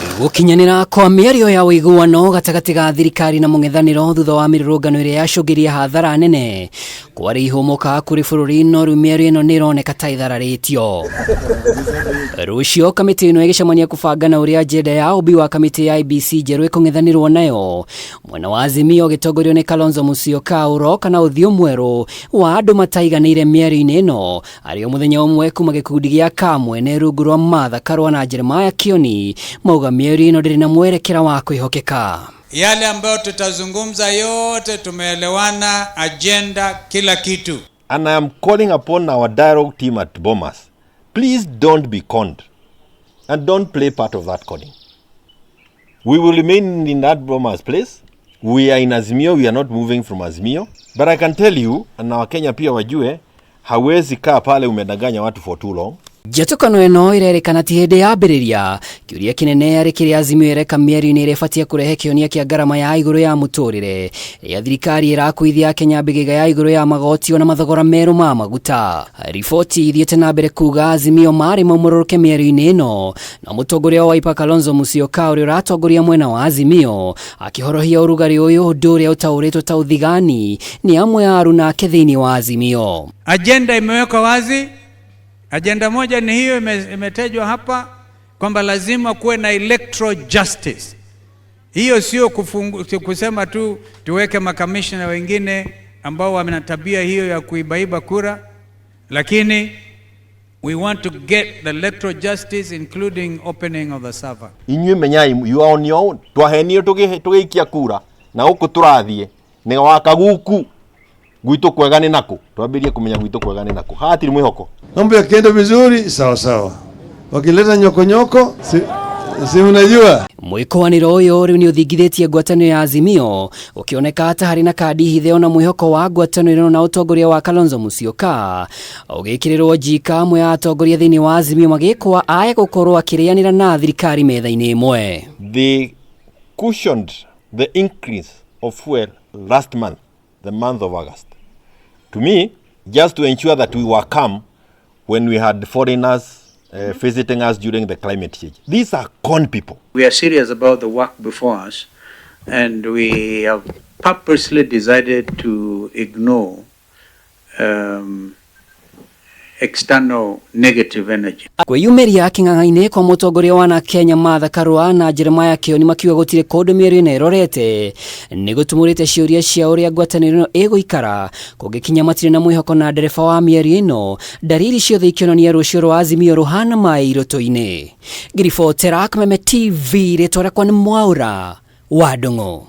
Gũkinyanĩra kwa mĩario ya ũiguano gatagatĩ ga thirikari na mũng'ethanĩro thutha wa mĩrũrũngano ĩrĩa yacũngĩrĩrie hathara nene kwarĩ ihũmũka kũrĩ bũrũri, no rĩu mĩario ĩno nĩ ĩroneka ta ĩthararĩtio. Rũciũ kamĩtĩ ĩno ĩgĩcemania kũbanga na ũrĩa agenda ya ũmbi wa kamĩtĩ ya IEBC njerũ ĩkũng'ethanĩrwo nayo. Mwena wa Azimio ũgĩtongorio nĩ Kalonzo Musyoka ũroka na ũthiũ mwerũ wa andũ mataiganĩire mĩario-inĩ ĩno, arĩ o mũthenya ũmwe kuma gĩkundi gĩa Kamwene rungu rwa Martha Karua na Jeremiah Kioni mauga mĩario ĩno ndĩrĩ na mwerekera wa kwĩhokeka. Yale ambayo tutazungumza yote tumeelewana, agenda, kila kitu. And I am calling upon our dialogue team at Bomas. Please don't be conned and don't play part of that conning. We will remain in that Bomas place. We are in Azimio, we are not moving from Azimio. But I can tell you, na Wakenya pia wajue, hawezi kaa pale umedanganya watu for too long. Njatũkano ĩno ĩrerĩkana ti hĩndĩ yambĩrĩria. Kĩũria kĩnene arĩ kĩrĩa Azimio ĩreka mĩario-inĩ ĩrĩa ĩbatiĩ kũrehe kĩhonia kĩa ngarama ya igũrũ ya mũtũrĩre ĩrĩa thirikari ĩrakuithia Kenya mbĩgĩga ya igũrũ ya magoti ona mathogora merũ ma maguta. Riboti ithiĩte na mbere kuga Azimio marĩ maumũrũrũke mĩario-inĩ ĩno, na mũtongoria wa Wiper Kalonzo Musyoka ũrĩa ũratongoria mwena wa Azimio akĩhorohia ũrugarĩ ũyũ, ũndũ ũrĩa ũtaũrĩtwo ta ũthigani nĩ amwe a aruna ake thĩinĩ wa Azimio. Agenda imewekwa wazi. Agenda moja ni hiyo imetajwa hapa kwamba lazima kuwe na electoral justice. Hiyo sio kusema tu tuweke makamishna wengine ambao wana tabia hiyo ya kuibaiba kura, lakini we want to get the electoral justice, including opening of the server. Inyuĩ menyai you are on your own. Twahenio tũgĩikia kura na gũkũ tũrathiĩ nĩ wa kaguku gwitũ kwega nĩ nakũ, twambĩrie kũmenya gwitũ kwega nĩ nakũ. Haha hatirĩ mwĩhoko. Mambo yakienda vizuri sawa sawa, wakileta nyokonyoko si unajua. Mwĩkũanĩro ũyũ rĩu nĩ ũthingithĩtie ngwatanĩro ya Azimio, ũkĩoneka ta harĩ na kandi hithe ona mwĩhoko wa ngwatanĩro ĩno na ũtongoria wa Kalonzo Musyoka ũgĩkĩrĩrwo njika, amwe a atongoria thĩinĩ wa Azimio magĩkwa aye gũkorwo akĩrĩanĩra na thirikari metha-inĩ ĩmwe. They cushioned the increase of fuel last month, the month of August. To me, just to ensure that we were calm when we had foreigners visiting us during the climate change. These are con people. We are serious about the work before us, and we have purposely decided to ignore external negative energy. Kwĩyumĩria kĩng'ang'a-inĩ kwa mũtongoria wa Kenya Martha Karua na Jeremiah Kioni makiuga gũtirĩ kũndũ mĩario ĩno ĩrorete nĩ gũtumũrĩte ciũria cia ũrĩa ngwatanĩro ĩno ĩgũikara kũngĩkinya matirĩ na mwĩhoko na ndereba wa mĩario ĩno, ndariri ciothe ikĩonania rũciũ rwa Azimio rũhana maĩ irũtũ-inĩ. Ngiribotera Kameme TV, rĩtwa rĩakwa nĩ Mwaũra wa Ndung'u.